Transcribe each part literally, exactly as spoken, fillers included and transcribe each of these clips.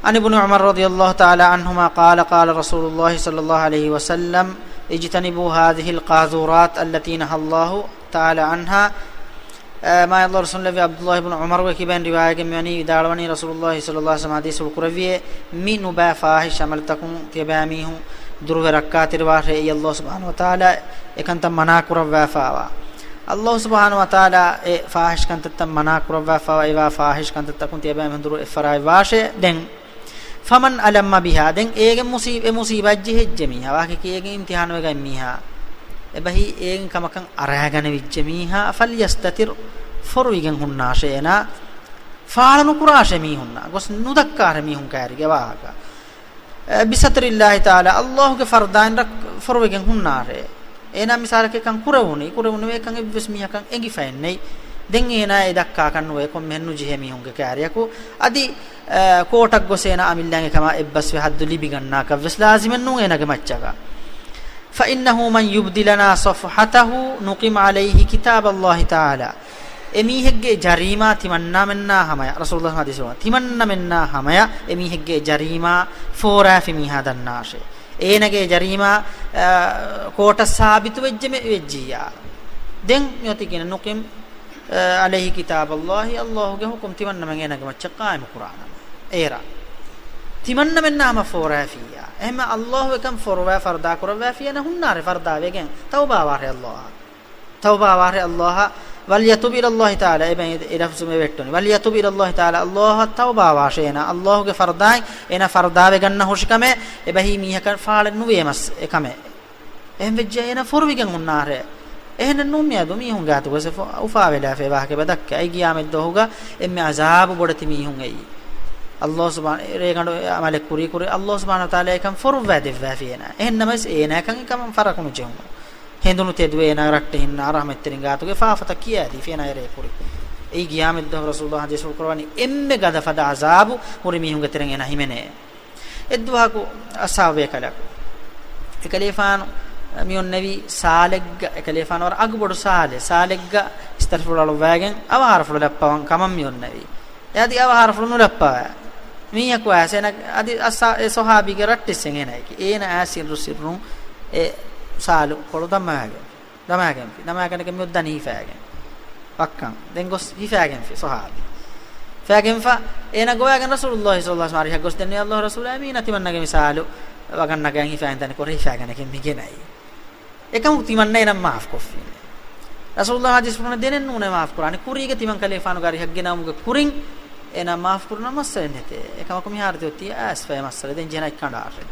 عن ابن عمر رضي الله تعالى عنهما قال، قال رسول الله صلى الله عليه وسلم، اجتنبوا هذه القاذورات التي نهى الله تعالى عنها. އަ، މާތް ﷲ ރަސޫލު އަބްދުﷲ ބިން ޢުމަރުގެ ކިބައިން ރިވާޔަތްގެ މިވަނީ ވިދާޅުވަނީ، ރަސޫލުﷲ ޞައްލަﷲ ޢަލައިހި ވަސައްލަމަ ޙަދީޘްފުޅު ކުރެއްވިއޭ، މި ނުބައި ފާޙިޝް ޢަމަލުތަކުން ތިޔަބައިމީހުން ދުރުވެ ރައްކާތެރިވާށޭ، އެއީ ﷲ ސުބްޙާނަހޫ ވަތަޢާލާ އެކަންތައް މަނާ ކުރައްވާފާވާ. ﷲ ސުބްޙާނަހޫ ވަތަޢާލާ އެ ފާޙިޝް ކަންތައްތައް މަނާ ކުރައްވާފާވާ، އެވާ ފާޙިޝް ކަންތައްތަކުން ތިޔަބައިމީހުން ދުރު އެއްފަރާތްވާށޭ. ދެން، فمن ألم بها، ދެން އޭގެ މުޞީ-، އެ މުޞީބާތް ޖެހިއްޖެ މީހާ، ވާހަކައަކީ އޭގެ އިމްތިޙާނުވެގަތް މީހާ، އެބަހީ އޭގެން ކަމަކަށް އަރައިގަނެވިއްޖެ މީހާ، فليستتر، ފޮރުވިގެން ހުންނާށޭ އޭނާ، ފާޅަނުކުރާށޭ މީހުންނާ، ގޮސް ނުދައްކާށޭ މީހުން ކައިރީގެ ވާހަކަ. އެ، بستر الله تعالى، ﷲ ގެ ފަރުދާއިން ރައް-، ފޮރުވިގެން ހުންނާށޭ. އޭނާ މިސާލަކަށް އެކަން ކުރެވުނީ، ކުރެވުނުވޭ ކަން އެއްވެސް މީހަކަށް އެނގިފައެއް ނެތް. ދެން އޭނާ އެ ދައްކާކަށް ނުވޭ ކޮންމެހެން ނުޖެހޭ މީހުންގެ ކައިރިއަކު. އަދި، އަ، ކޯޓަށް ގޮސް އޭނާ އަމިއްލައިން އެކަމާ އެއްބަސްވެ ޙައްދު ލިބިގަންނާކަށް ވެސް ލާޒިމެއް ނޫން އޭނާގެ މައްޗަކަށް. فإنه من يبد لنا صفحته نقم عليه كتاب الله تعالى. އެމީހެއްގެ ޖަރީމާ ތިމަންނަމެންނާ ހަމަޔަށް، ރަސޫލުﷲ ޙަދީޘްފުޅު، ތިމަންނަމެންނާ ހަމަޔަށް އެމީހެއްގެ ޖަރީމާ ފޯރާފި މީހާ ދަންނާށޭ. އޭނަގެ ޖަރީމާ، އާ، ކޯޓަށް ސާބިތު ވެއްޖެ މެ-، ވެއްޖިއްޔާ. ދެން މިއޮތީ ކިހިނެއް؟ نقم، އާ، عليه كتاب الله، ﷲ ގެ ޙުކުމް ތިމަންނަމެން އޭނަގެ މައްޗަށް ޤާއިމު ކުރާނަމޭ. އޭރާ. ތިމަންނަމެންނާ ހަމަ ފޯރާފިއްޔާ. އެހެންމަ ﷲ އެކަން ފޮރުވާ ފަރުދާ ކުރައްވާފި އޭނަ ހުންނާށޭ ފަރުދާވެގެން. ތައުބާވާށޭ ﷲ. ތައުބާވާށޭ ﷲ، وليتب إلى الله تعالى، އެބަ-، އެ ލަފްޒު މި ވެއްޓުނީ. وليتب إلى الله تعالى، ﷲ އަށް ތައުބާވާށޭ އޭނާ، ﷲ ގެ ފަރުދާއިން އޭނާ ފަރުދާވެގަންނަ ހުށިކަމެއް، އެބަހީ މީހަކަށް ފާޅެއް ނުވޭ މަސް އެކަމެއް. އެހެން ވެއްޖެ އޭނާ ފޮރުވިގެން ހުންނާށޭ. އެހެންނެއް ނޫން މިއަދު މީހުން ގާތުގަސް އެ ފޮ-، އުފާވެލާފައި ވާހަކަ އެބަ ދައްކާ. އެއީ ޤިޔާމަތް ދުވަހުގަ އެންމެ ޢަޒާބު ބޮޑެތި މީހުން އެއީ. ﷲ ސުބްޙާނަ-، ރޭގަނޑު އަމަލެއް ކުރީ ކުރި، ﷲ ސުބްޙާނަހޫ ވަތަޢާލާ އެކަން ފޮރުއްވާ ދެއްވާފި އޭނާ. އެހެން ނަމަވެސް އޭނާ އެކަން އެކަމަށް ފަރަކު ނުޖެހުނު. ހެނދުނު ތެދުވެ އޭނާ ރައްޓެހިންނާ ރަޙްމަތްތެރިން ގާތުގެ ފާފަތައް ކިޔާދީފި އޭނާ އެރޭ ކުރި. އެއީ ޤިޔާމަތް ދުވަހު ރަސޫލުﷲ ޙަދީޘްފުޅު ކުރައްވަނީ އެންމެ ގަދަ ފަދަ ޢަޒާބު ހުރި މީހުންގެ ތެރެއިން އޭނާ ހިމެނޭ. އެއްދުވަހަކު އަޞްޙާބު ބޭކަލަކު އެކަލޭފާނު މިއޮންނެވި ސާލެއްގަ، އެކަލޭފާނު ވަރަށް އަގުބޮޑު ސާލެއް، ސާލެއްގަ އިސްތަށިފުޅު އަޅުއްވައިގެން އަވަހާރަފުޅު ލައްޕަވަން ކަމަށް މިއޮންނެވި. އެ އަދި އަވަހާރަފުޅު ނުލައްޕަވާ. މީހަކު އައިސް އޭނަ އަދި އައްސާ-، އެ ޞަޙާބީގެ ރައްޓެއްސެއް އޭނައަކީ. އޭނަ އައިސް ސިއްރު ސިއްރުން އެ ސާލު ކޮޅު ދަމާގެން. ދަމާގެންފި. ދަމާގަނެގެން މިއޮއްދަނީ ހިފާގެން. ވައްކަން. ދެން ގޮސް ހިފާގެންފި ޞަޙާބީ. ހިފާގެންފަ އޭނަ ގޮވާގެން ރަސޫލުﷲ ޞައްލަﷲ ޢަލައިހި ވަސައްލަމަ އަރިހަށް ގޮސް ދެންނެވި ﷲ ރަސޫލާ މީނަ ތިމަންނަގެ މި ސާލު ވަގަން ނަގައިން ހިފާގެން ދަނިކޮށް ހިފާގަނެގެން މިގެނައީ. އެކަމަކު ތިމަންނަ އޭނަ މާފްކޮށްފީނެ. ރަސޫލުﷲ ޙަދީޘް ފުރުނަ ދެނެއް ނޫނޭ މާފް ކުރާނެ. ކުރީގެ ތިމަން ކަލޭފާނުގެ އަރިހަށް ގެނައުމުގެ ކުރިން އޭނާ މާފް ކުރުނަ މައްސަލަ ނެތޭ. އެކަމަކު މިހާރު ތި އޮތީ އައިސްފައި މައްސަލަ ދެން ޖެހެން އަތް ކަނޑާށެ.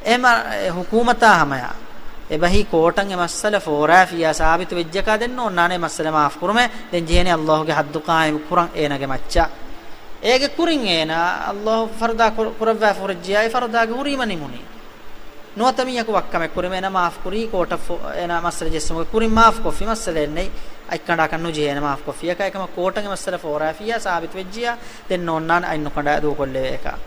އެ މަ-، އެ ޙުކޫމަތާ ހަމަޔަށް އެބަހީ ކޯޓަށް އެ މައްސަލަ ފޯރާފިއްޔާ ސާބިތު ވެއްޖަކާ ދެން ނޯންނާނެ މައްސަލަ މާފް ކުރުމެއް. ދެން ޖެހޭނެ ﷲ ގެ ޙައްދު ޤާއިމު ކުރަން އޭނާގެ މައްޗަށް. އޭގެ ކުރިން އޭނާ ﷲ ފަރުދާ ކުރ-، ކުރައްވާފަ ހުރެއްޖިއްޔާ އެ ފަރުދާގެ ހުރީމަ ނިމުނީ. ނުވަތަ މީހަކު ވައްކަމެއް ކުރީމަ އޭނަ މާފް ކުރީ ކޯޓަށް ފޯ-، އޭނަ މައްސަލަ ޖެއްސުމުގެ ކުރިން މާފް ކޮށްފި މައްސަލައެއް ނެތް. އަތް ކަނޑާކަށް ނުޖެހޭނެ މާފް ކޮށްފިއްޔާ. އެކަމަކު ކޯޓަށް އެ މައްސަލަ ފޯރާފިއްޔާ ސާބިތު ވެއްޖިއްޔާ ދެން ނޯންނާނެ އަތް ނުކަނޑާ ދޫކޮށްލެވޭކަށް.